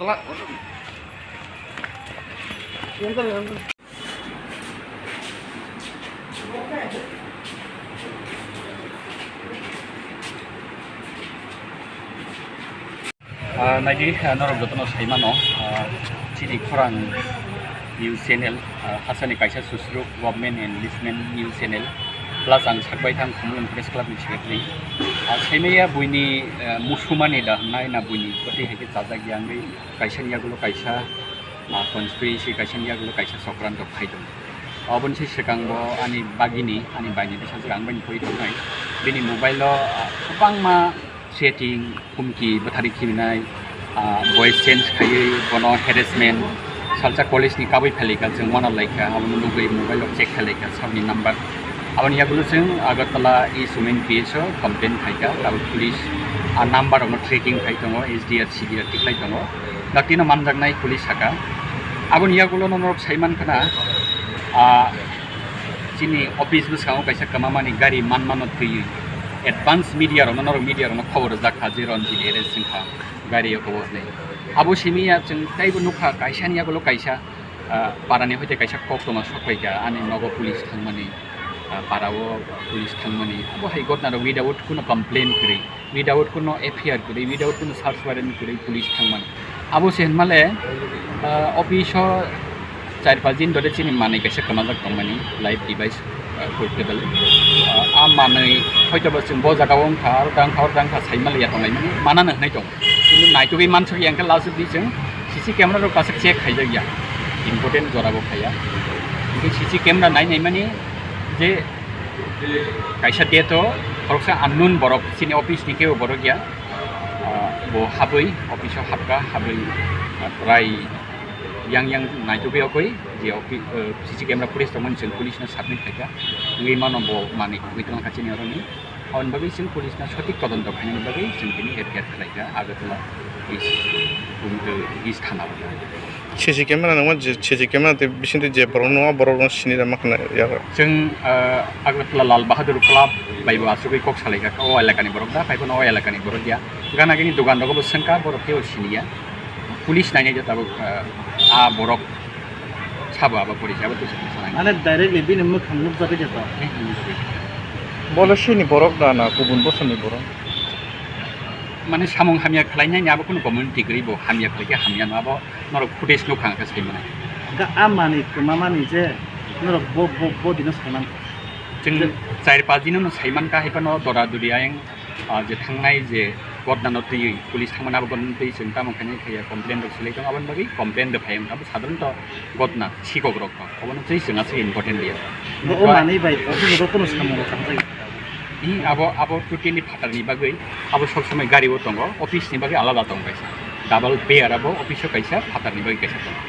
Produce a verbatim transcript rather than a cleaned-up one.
Ah, naidi, ah, norok jotono sai mano, ah, chini khorang news channel, ah, hasteni kaisa susruk government enlistment news channel, plus ang sakbai thang Khumulwng Press Club ni secretary. Ah, saimaya buini, ah, musumani da hwnai na buini kwtwi hai khe chajak ya wngwi kaisa ni yagulo kaisa, ah, constituency kaisa ni yagulo kaisa sokranto khai tongo. Oboni se swkang bo ani bagini, ani baini bwsajwk ang bai ni pori tongnai. Bini mobile o, ah, kwbangma chatting, humki, bwthari khiminai, ah, voice change khaiwi bono harassment, salsa college ni kabui phailai kha, chwng uanalaikha, abono nugwi mobile o check khailai kha, saboni number. Aboni yagulo chwng Agartala East Women P S o complain khaikha, tabuk police, ah, number rokno tracking khai tongo, S D R, C D R tiklai tongo. Daktino manjaknai police saka. Aboni yagulo norok sai mankha na, ah, chini office bwskango kaisa kwmamani gari manmano twiwi advance media rokno, norok media rokno khobor rwjak kha je Ranjit arrest wngkha gari o kobor hinwi. Abo simi ya chwng teibo nukha kaisa ni yagulo kaisa, ah, parani hoite kaisa koktwma sok paikha ani nogo police thangmani, ah, para o police thangmani. Abo hai gotna rok without kuno complain kwrwi, without kuno F I R kwrwi, without kuno search warrant kwrwi police thangmani. Abo se hinmale, ah, office o char panch din dhore chini manwi kaisa kwmajak tongmani, live device, ah, portable. Ah, a manwi hoitoba chwng bo jaga o wngkha, aro da wngkha, aro da wngkha, saimaliya tonglaimani, manano hinwi tong. Kintu naitugwi mansukya hwnkhe last di chwng C C camera rok kaisa check khaijakya, important jora bo khaiya. Hwnkhe C C camera nai naimani je kaisa date o khoroksa unknown borok, chini office ni kebo borok ya, ah, bo habwi office o habkha, habwi, ah, prai yang yang naitugwi okwi je offi-, ah, C C camera footage tongmani chwng police no submit khaikha, wngwi mano bo manwi kwbwi twlang kha chini oroni. Aboni bagwi chwng police no sotik todonto khainani bagwi chwng tini F I R khlaikha Agartala East, um, East thana o. C C camera nangma je, C C camera tei bisingtwi je borok nukma borok no sini rwma khna yago. Chwng, ah, Agartala Lal Bahadur Club bai bo achugwi kok salaikha, o elakani borok da, phai phano o elakani borok ya. Gana gini dogan rogo bo swngkha, borok kebo siniya. Police nainai je tabuk, ah, a borok sabo abo police abo twi sana. Mane directly bini mwkhang nukjagwi je to. Bole sini borok da na kubun bosongni borok? Mane samung hamya khlainai ni abo kunu community kwrwi bo hamya khlai khe hamya no abo norok footage nukha hwnkhe sai mano. Ga a manwi kwmamani je norok bo, bo, bo dino sai mankha. Chwng char panch dino no sai mankha, hai phano dora duri ayang, ah, je thangnai je gotna no twiwi police thangmani abo gotna no twiwi chwng tamo khainai khaiya complain rok swlai tongo, aboni bagwi complain rok phai wngkha, abo sadharanto gotna sikok rok. Obono twi chwng aswk important liya. Bo o manwi bai office o kunu samung rok tang jai. Hi abo, abo totally phatarni bagwi, abo sob somoi gari o tongo, office ni bagwi alada tongo kaisa. Double pair abo office o kaisa, phatarni bagwi kaisa tongo.